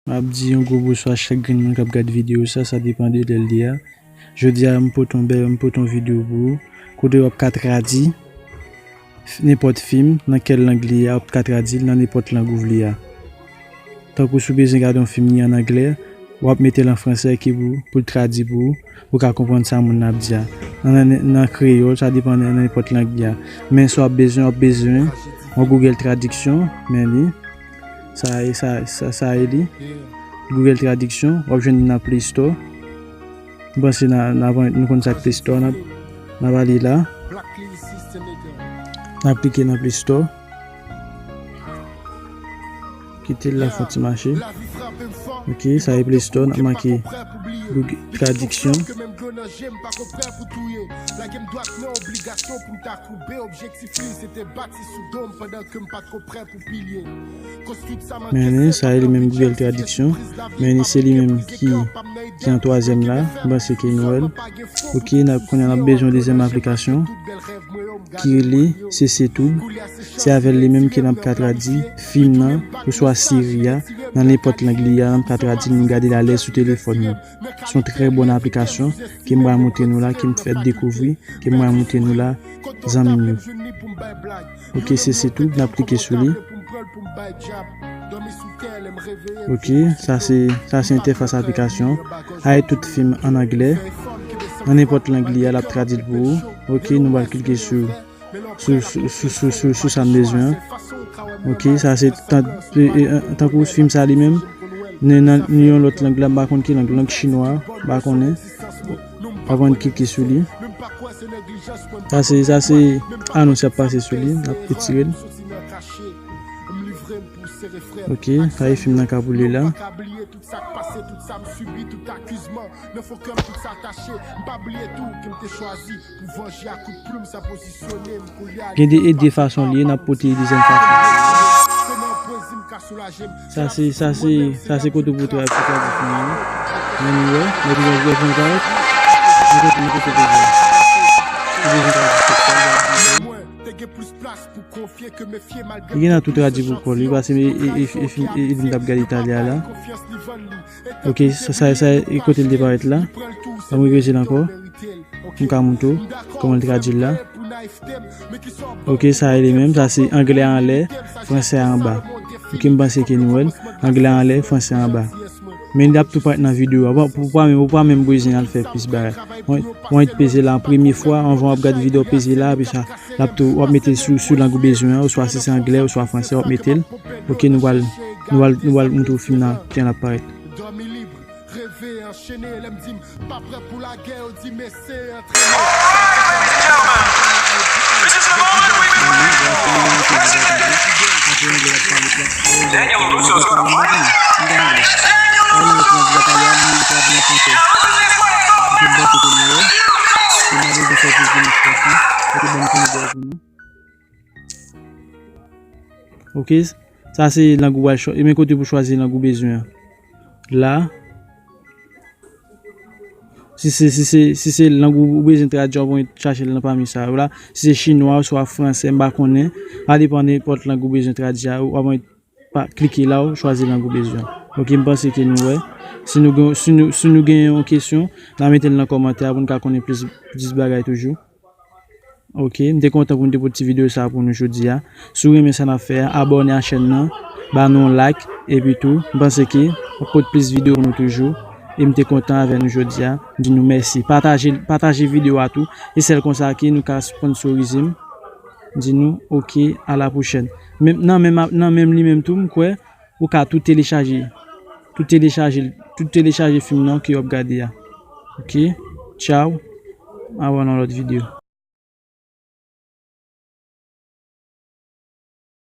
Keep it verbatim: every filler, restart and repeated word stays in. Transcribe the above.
M ap di yon gwo bonswa a chak grenn moun k ap gad videyo sa, sa depann de lè l ye a. Jodi a, m pote yon bèl, m pote yon videyo pou ou, kote w ap ka tradui nenpòt fim, nan kèl lang li ye a, w ap ka tradui l nan nenpòt lang ou vle a. Tankou si w bezwen gade yon fim li an anglè, w ap mete l an fransè ki pou, pou l tradui pou ou, pou w ka konprann sa moun nan ap di a. Nan, nan, nan kreyòl, sa depann nan nenpòt lang li a. Men si w ap bezwen, w ap bezwen yon Google Traduction, men li. Sa e, sa, sa, sa e li. Google Traduction, w ap jwenn li nan Play Store. M panse n a, n a, nou konn sa k Play Store, n ap, n ap ale la. N ap klike nan Play Store. Kite l la fè yon ti mache. Ok, sa e Play Store, n ap make Google Traduction. Men sa e li menm Google Traduction. Men se li menm ki, ki an twazyèm la. M panse ke nou wè l. Ok, n ap, kounye a n ap bezwen yon dezyèm aplikasyon ki rele C C Tube. Se avè l li menm ke n ap ka tradui fim nan, oswa seri a, nan nenpòt lang li ye a, n ap ka tradui l, nou gade l alèz sou telefòn nou. Se yon trè bòn aplikasyon ke m pral montre nou la, ke m fèk dekouvri, ke m pral montre nou la, zanmi m yo. Ok, se, se tou, n ap klike sou li. Ok, sa se, sa se entèfas aplikasyon. Ay tout fim an anglè. Nan nenpòt lang li a, l ap tradui l pou ou. Ok, nou pral klike sou, sou, sou, sou, sou, sou, sou sa n bezwen an. Ok, sa se tan, e, e, tankou fim sa li menm. Nan, nan, nan yon lòt lang la, m pa konn ki lang, lang chinwa, m pa konnen. Avan n klike sou li. Sa se, sa se anons y ap pase sou li, n ap retire l. Ok, sa e fim nan k ap woule la. Gen de, e de fason li ye, n ap pote dezyèm fason. Sa se, sa se, sa se kote pou travay, pou travay fini an. Men nou wè, men nou wè, nou wè, nou wè, nou wè, nou wè. Li gen nan tou tradui pou kò li, paske e, e, e, e, e, e, e, t ap gade Italya la. Ok, sa, sa, sa, e kote l te parèt la. Ban mwen revezi l ankò. M ka montre w kòman l tradui l la. Ok, sa e li menm, sa se anglè anlè, fransè anba. Ok, m panse ke nou wè l, anglè anlè, fransè anba. Men l ap tou parèt nan videyo a. Bon, ou pa menm, ou pa menm bezwen al fè plis bagay. Ou, ou annik peze la an premye fwa, anvan w ap gade videyo, peze la, apre sa, l ap tou, w ap mete l sou, sou lang ou bezwen an, oswa si se anglè, oswa fransè, w ap mete l. Ok, nou pral, nou pral, nou pral montre w fim nan, jan l ap parèt. Reve, anchene, lè m di m pa prè pou lagè, yo di mesye antrene. Alright, ladies and gentlemen, we, we, we, Daniel Larusso is on the flight. Daniel Larusso is on the flight. Ok, sa se lang ou pral chwa-, e men kote pou chwazi lang ou bezwen an. La. Si se, si se, si se lang ou, ou bezwen tradui, w ap chache l nan pami sa yo la. Si se chinwa, oswa fransè, m pa konnen. Sa depann nenpòt lang ou bezwen tradui a, w ap pa klike la, w chwazi lang ou bezwen. Ok, m panse ke nou wè. Si nou gen, si nou, si nou gen yon kesyon, n a mete l nan kòmantè a pou n ka konnen plis, plis bagay toujou. Ok, m te kontan pou m te pote ti videyo sa pou nou jodi a. Si w renmen sa n ap fè a, abòne a chèn nan, ba nou yon like, epi tou, m panse ke w ap pote plis videyo pou nou toujou. E m te kontan avè nou jodi a. M di nou mèsi. Pataje, pataje videyo a tou. E sèl konsa ke nou ka sponsorize m. M di nou ok, a la pwochèn. Menm, nan menm, nan menm li menm tou, m kwè, ou ka tou telechaje. Tou telechaje, tou telechaje fim nan ke w ap gade a. Ok? Tchaw. A wè nan lòt videyo.